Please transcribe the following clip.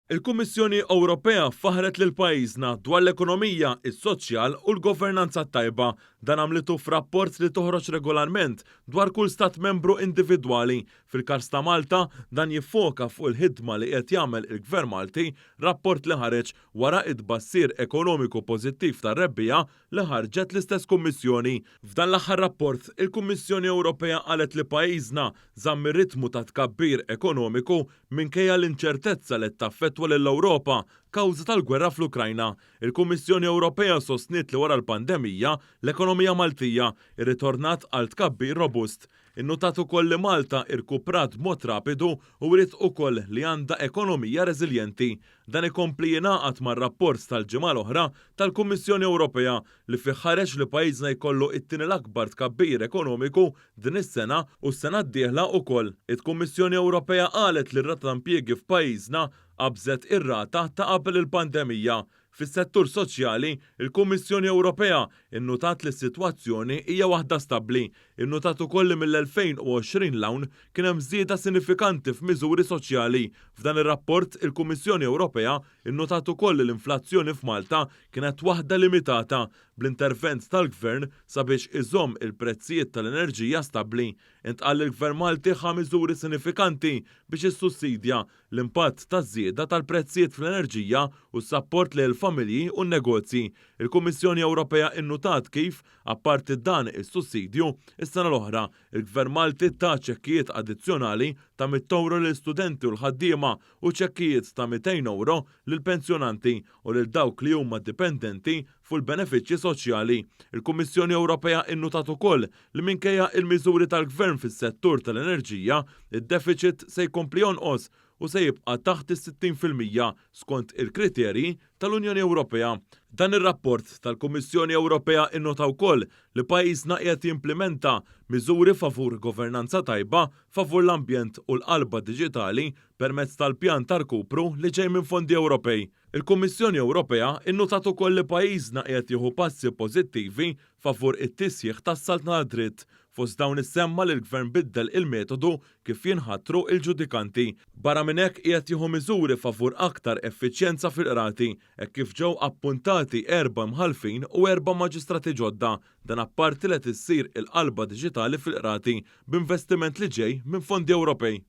Il-Kummissjoni Ewropea faħret lil pajjiżna dwar l-ekonomija, is-soċjal u l-governanza t-tajba. Dan għamlitu f'rapport li toħroġ regolarment dwar kull stat membru individwali. Fil-każ ta' Malta, dan jiffoka fuq il-ħidma li qed jagħmel il-Gvern Malti, rapport li ħareġ wara t-tbassir ekonomiku pożittiv tar-rebbiegħa li ħarġet l-istess Kummissjoni. F'dan l-aħħar rapport, il-Kummissjoni Ewropea qalet li pajjiżna żamm ir-ritmu ta' tkabbir ekonomiku minkejja l-inċertezza li qed taffettwa lill-Ewropa kawża tal-gwerra fl-Ukrajna. Il-Kummissjoni Ewropea sostniet li wara l-pandemija, l-ekonomija Maltija rritornat għal tkabbir robust. Innutat ukoll li Malta irkuprat b'mod rapidu u wriet ukoll li għandha ekonomija reżiljenti. Dan ikompli jingħaqad mar-rapport tal-ġimgħa l-oħra tal-Kummissjoni Ewropea li fih ħareġ li pajjiżna jkollu t-tieni l-akbar tkabbir ekonomiku din is-sena u s-sena d-dieħla ukoll. It-Kummissjoni Ewropea qalet li r-rata ta' impjiegi f'pajjiżna qabżet ir-rata ta' qabel il-pandemija. Fis-settur soċjali, il-Kummissjoni Ewropea nnutat li s-sitwazzjoni hija waħda stabbli. Innutat ukoll li mill-2020 'l hawn kien hemm żieda sinifikanti f'miżuri soċjali. F'dan ir-rapport, il-Kummissjoni Ewropea nnutat ukoll li l-inflazzjoni f'Malta kienet waħda limitata, bl-intervent tal-Gvern sabiex iżomm il-prezzijiet tal-enerġija stabbli. Intqal li l-Gvern Malti ħa miżuri sinifikanti biex issussidja l-impatt taż-żieda tal-prezzijiet fl-enerġija u s-sapport lejn il-familji u n-negozji. Il-Kummissjoni Ewropea innutat kif, apparti dan is-sussidju, is-sena l-oħra, il-Gvern Malti ta ċekkijiet addizzjonali ta' mitt ewro lill-istudenti u l-ħaddiema u ċekkijiet ta' 200 ewro lill-pensjonanti u lil dawk li huma dipendenti fuq il-benefiċċji soċjali. Il-Kummissjoni Ewropea innutat ukoll li minkejja il-miżuri tal-Gvern fis-settur tal-enerġija, id-deficit se jkompli jonqos u se jibqa' taħt is-60% skont il-kriterji tal-Unjoni Ewropea. Dan ir-rapport tal-Kummissjoni Ewropea innota wkoll li pajjiżna qiegħed jimplementa miżuri favur governanza tajba, favur l-ambjent u l-qalba diġitali permezz tal-pjan ta' rkupru li ġej minn fondi Ewropej. Il-Kummissjoni Ewropea innutat ukoll li pajjiżna qiegħed jieħu passi pożittivi favur it-tisjieħ tas-saltna tad-dritt. Fost dawn issemma li l-Gvern biddel il-metodu kif jinħatru l-ġudikanti. Barra minn hekk qiegħed jieħu miżuri favur aktar effiċjenza fil-qrati, hekk kif ġew appuntati erba' imħallfin u erba' maġistrati ġodda. Dan apparti li qed issir il-qalba diġitali fil-qrati b'investiment li ġej minn fondi Ewropej.